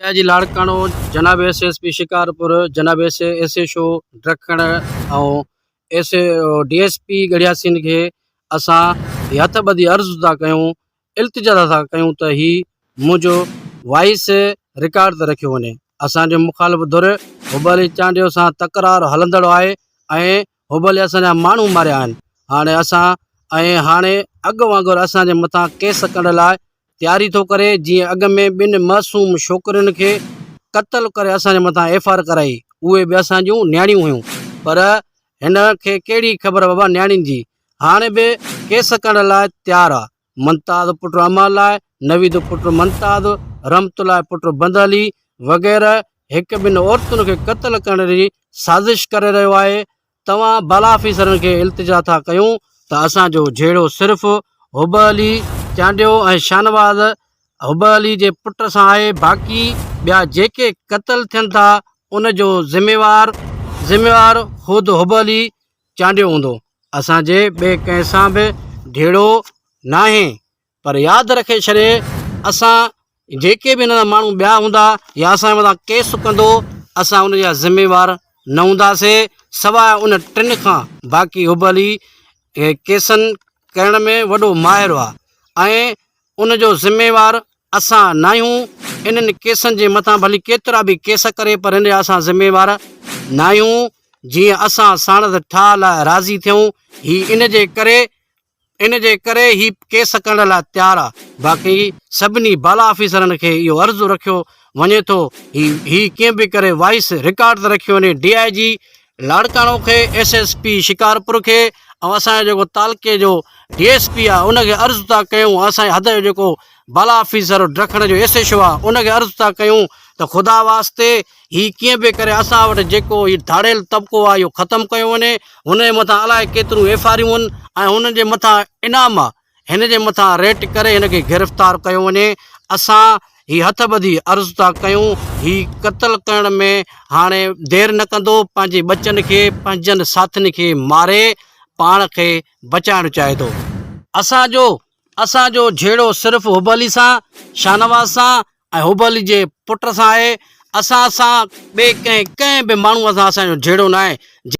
I جي لاڙڪاڻو جناب S S P Shikarpur جناب ايس ايس ايڇ او ڊکڻ ۽ ايس ڊي ايس پي ڳڙهياسين کي اسان هي هٿ ٻڌي عرض ٿا ڪيون التجا ٿا ڪيون ته هي منهنجو وائس رڪارڊ تي رکيو وڃي اسان جو مخالف ڌر حب علي چانڊيو سان تڪرار هلندڙ آهي ۽ حب علي اسان جا ماڻهو ماريا آهن هاڻي اسان ۽ هاڻي اڳ وانگر اسان جي مٿان ڪيس ڪرڻ لاء تياري ٿو ڪري جيئن اڳ ۾ ٻن معصوم ڇوڪرين کي قتل ڪري اسان جي مٿان ايف آر ڪرائي اهي به اسان جون نياڻيون هيون پر هن کي ڪهڙي خبر بابا نياڻين جي هاڻي به ڪيس ڪرڻ لاء تيار آ ممتاز پٽ امان لاء نويد پٽ ممتاز رحمت الله پٽ بند علي وغيره هڪ ٻن عورتن کي قتل ڪرڻ جي سازش ڪري رهيو آهي توهان بالا آفيسرن کي التجا ٿا ڪيون ته اسان جو جهيڙو صرف حب علي چانڊيو ۽ شاهنواز حب علي جي پٽ سان آهي باقي ٻيا جيڪي قتل ٿين ٿا ان جو ذميوار ذميوار خود حب علي چانڊيو هوندو اسان جي ٻئي ڪنهن سان به جهيڙو ناهي. پر ياد رکي ڇڏي اسان جيڪي به هن جا ماڻهو ٻيا هوندا يا اسان جي مٿان ڪيس ڪندو اسان ان جا ذميوار نه هونداسي سواء ان ٽن کان باقي حب علي ڪيسن ڪرڻ ۾ وڏو ماهر آهي ۽ ان جو ذميوار اسان ناهيون انهن ڪيسن جي مٿان ڀلي ڪيترا به ڪيس ڪري پر ان جا اسان ذميوار ناهيون جيئن اسان ساڻس ٺاهه لاء راضي ٿيون هي ان جي ڪري ان جي ڪري هي ڪيس ڪرڻ لاء تيار آ باقي سڀني بالا آفيسرن کي اهو عرض رکيو وڃي ٿو هي هي ڪيئن به ڪري وائس رڪارڊ تي رکيو وڃي ڊي I جي لاڙڪاڻو کي ايس ايس پي شڪارپور کي ۽ اسان جو جيڪو تعلقي جو ڊي ايس پي آ ان کي عرض ٿا ڪيون اسان جي حد جو جيڪو بالا آفيسر ڊکڻ جو ايس ايڇ او آ ان کي عرض ٿا ڪيون ته خدا واسطي هي ڪيئن به ڪري اسان وٽ جيڪو هي ڌاڙيل طبقو آهي اهو ختم ڪيو وڃي، هن جي مٿان الائي ڪيتريون ايف آريون آهن ۽ هن جي مٿان انعام آهي، هن جي مٿان ريٽ ڪري هن کي گرفتار ڪيو وڃي، اسان هي هٿ ٻڌي عرض ٿا ڪيون هي قتل ڪرڻ ۾ هاڻي دير نه ڪندو، پنهنجي ٻچن کي پنهنجن ساٿين کي ماري پاڻ کي بچائڻ چاهي ٿو. اسان جو اسان جو جهيڙو صرف حب علي سان، شاهنواز سان ۽ حب علي جي پٽ سان آهي، اسان سان ٻئي ڪنهن ڪنهن به ماڻهوء سان اسان جو جهيڙو ناهي.